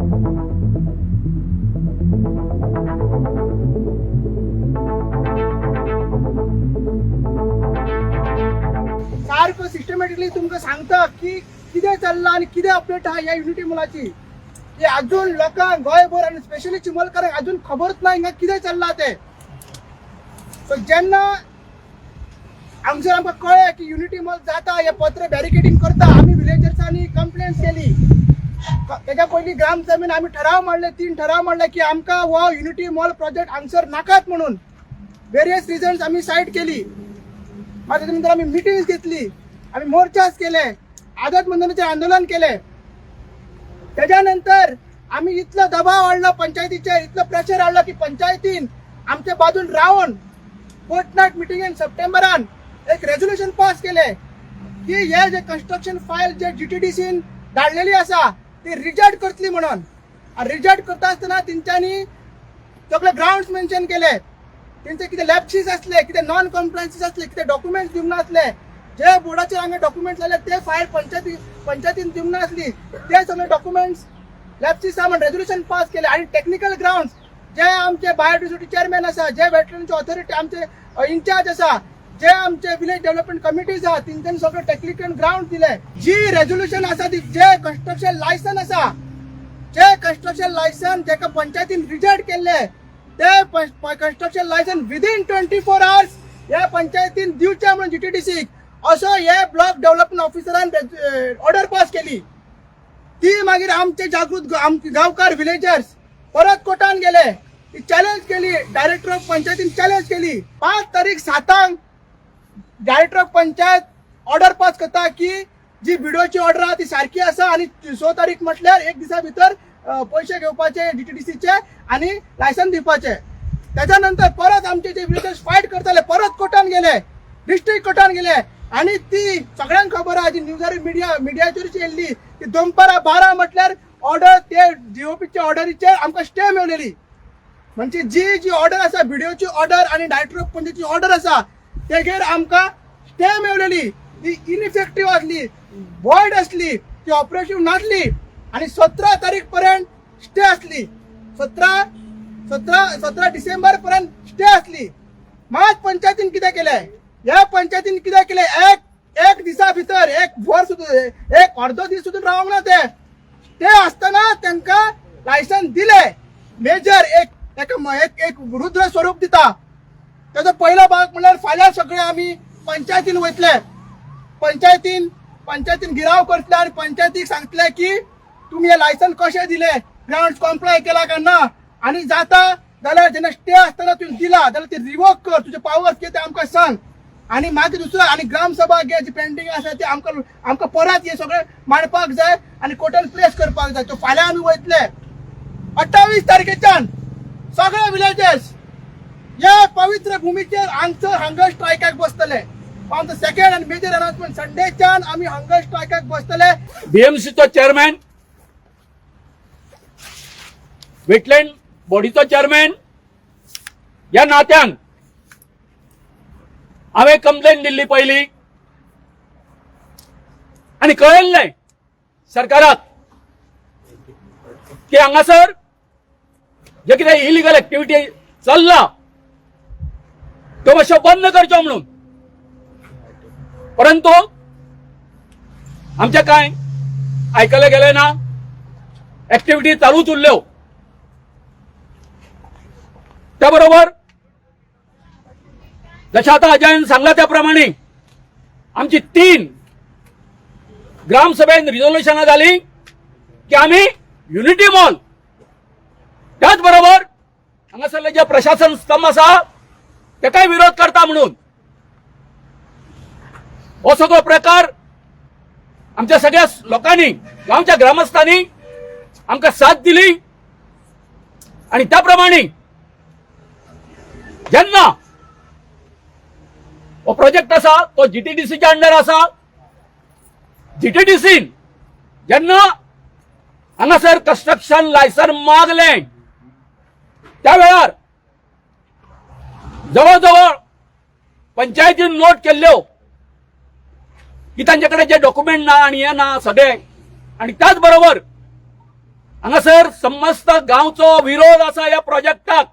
सारको सिस्टमॅटिकली तुमकां सांगता की कितें चल्लां आनी कितें अपडेट आहा ह्या युनिटी मॉलाची. की अजून लोकांक गोंयभर आनी स्पेशली चिमलकारांक अजून खबरच ना हिंगा कितें चल्लां तें. सो जेन्ना हांगसर आमकां कळ्ळें की युनिटी मॉल जाता, हे पत्र बॅरिकेडींग करता, आमी विलेजर्सांनी कंप्लेंट केली. तेच्या पयलीं ग्रामसभेन आमी ठराव मांडले, 3 ठराव मांडले की आमकां हो युनिटी मॉल प्रोजेक्ट हांगसर नाकात म्हणून. वेरियस रिजन्स आमी सायट केली. मागीर तेच्या नंतर आमी मिटिंग्स घेतली, आमी मोर्चास केले, आझाद मैदानाचेर आंदोलन केले. तेच्या नंतर आमी इतलो दबाव हाडलो पंचायतीचेर, इतलो प्रेशर हाडलो की पंचायतीन आमच्या बाजून रावन फोर्टनायट मिटिंगेन सप्टेंबरान एक रेजोल्युशन पास केले की हे जे कन्स्ट्रक्शन फायल जे जीटीडीसीन धाडलेली आसा ती रिजेक्ट करतली म्हणून. आनी रिजेक्ट करता आसतना तेंच्यांनी सगळे ग्रावंड्स मेन्शन केले, तेंचे कितें लॅप्सीस आसले, कितें नॉन कॉम्प्लायन्सीस आसले, कितें डॉक्युमेंट्स दिवंक नासले, जे बोर्डाचेर हांगा डॉक्युमेंट्स लायले ते फायल पंचायतीन दिवंक नासली, ते सगळे डॉक्युमेंट्स लॅप्सीस आहा म्हण रेजोल्युशन पास केले. आनी टेक्निकल ग्रावंड्स जे आमचे बायोडायवर्सिटी चेअरमॅन आसा, जे वेटलँडचे ऑथॉरिटी आमचे इन्चार्ज आसा, जे आमचे विलेज डेव्हलपमेंट कमिटीज आहा, तेंच्यांनी सगळे टेक्निकल ग्रावंड दिले. जी रेजोल्युशन आसा ती जे कन्स्ट्रक्शन लायसन आसा, जे कन्स्ट्रक्शन लायसन जेका पंचायतीन रिजेक्ट केल्ले ते कन्स्ट्रक्शन लायसन विदीन 24 आवर्स ह्या पंचायतीन दिवचे म्हणून जीटीडीसीक असो हे ब्लॉक डेव्हलपमेंट ऑफिसरान ऑर्डर पास केली. ती मागीर आमचे जागृत आमचे गांवकार विलेजर्स परत कोर्टान गेले, ती चॅलेंज केली, डायरेक्टर ऑफ पंचायतीन चॅलेंज केली. 5 तारीख 7 director of panchayat order pass करता की जी बिडोची ऑर्डर आहा ती सारकी आसा आनी 6 तारीख म्हटल्यार एक दिसा भितर पयशे घेवपाचे जीटीडीसीचे आनी लायसन दिवपाचे. त्याच्या नंतर परत आमचे जे विलेजर्स फायट करताले परत कोर्टान गेले, डिस्ट्रिक्ट कोर्टान गेले आनी ती सगळ्यांक खबर आहा, जी न्यूजार मिडियाचेर येयल्ली ती दनपारां 12 म्हटल्यार ऑर्डर ते जीओपीच्या ऑर्डरीचेर आमकां स्टे मेवलेली. म्हणजे जी जी ऑर्डर आसा बिडिओची ऑर्डर आनी डायरेक्टर ऑफ पंचायतीची ऑर्डर आसा तेगेर आमकां स्टे मेवलेली. ती इनइफेक्टीव आसली, वॉयड आसली, ती ऑपरेटीव नासली आनी 17 तारीख पर्यंत स्टे आसली. 17 डिसेंबर पर्यंत स्टे आसली. मात पंचायतीन कितें केलें, ह्या पंचायतीन कितें केलें, एक एक दिसा भितर एक वर सुद्दां एक अर्दो दीस सुद्दां रावंक ना ते स्टे आसतना तांकां लायसन दिले. मेजर एक ताका एक एक रुद्र स्वरूप दिता. ताजो पहिलो भाग म्हणल्यार फाल्यां सगळे आमी पंचायतीन वयतले, पंचायतीन गिराव करतले आनी पंचायतीक सांगतले की तुमी हे लायसन कशें दिले, ग्रावंड कॉम्प्लाय केला काय ना, आनी जाता जाल्यार जेन्ना स्टे आसतना तुवें दिला जाल्यार ते रिवोक कर, तुजे पावर्स कितें ते आमकां सांग. आनी मागीर दुसरो आनी ग्रामसभा घे जी पेंडींग आसा ती आमकां आमकां परत हे सगळें मांडपाक जाय आनी कोर्टान प्लेस करपाक जाय. सो फाल्यां आमी वयतले 28 तारखेच्यान सगळे विलेजर्स या पवित्र भूमीचेर हांगसर हंगर स्ट्रायकाक बसतले. आमचो सेकंड आनी मेजर अनाउन्समेंट, संडेच्यान आमी हंगर स्ट्रायकाक बसतले. बीएमसीचो चेअरमॅन, वेटलँड बॉडीचो चेअरमॅन ह्या नात्यान हांवें कंप्लेन दिल्ली पयली आनी कळयल्लें सरकाराक की हांगासर जे कितें इलिगल एक्टिविटी चल्ला त्यो मातश्यो बंद करच्यो म्हणून. परंतु आमचें कांय आयकलें गेलें ना, एक्टिविटी चालूच उरल्यो. त्या बरोबर जशें आतां अजयन सांगला त्या प्रमाणे आमची 3 ग्रामसभेन रिझोल्युशनां जाली की आमी युनिटी मॉल, त्याच बरोबर हांगासरले जे प्रशासन स्तंभ आसा तेकाय विरोध करता म्हणून. हो सगळो प्रकार आमच्या सगळ्या लोकांनी, गांवच्या ग्रामस्थांनी आमकां साथ दिली आणि त्या प्रमाणे जेन्ना हो प्रोजेक्ट आसा तो जीटीडीसीच्या अंडर आसा, जीटीडीसीन जेन्ना हांगासर कन्स्ट्रक्शन लायसन मागलें त्या वेळार जवळ जवळ पंचायतीन नोट केल्ल्यो की तांचे कडेन जे डॉक्युमेंट ना आनी हे ना सगळे. आणि त्याच बरोबर हांगासर समस्त गांवचो विरोध आसा ह्या प्रोजेक्टाक.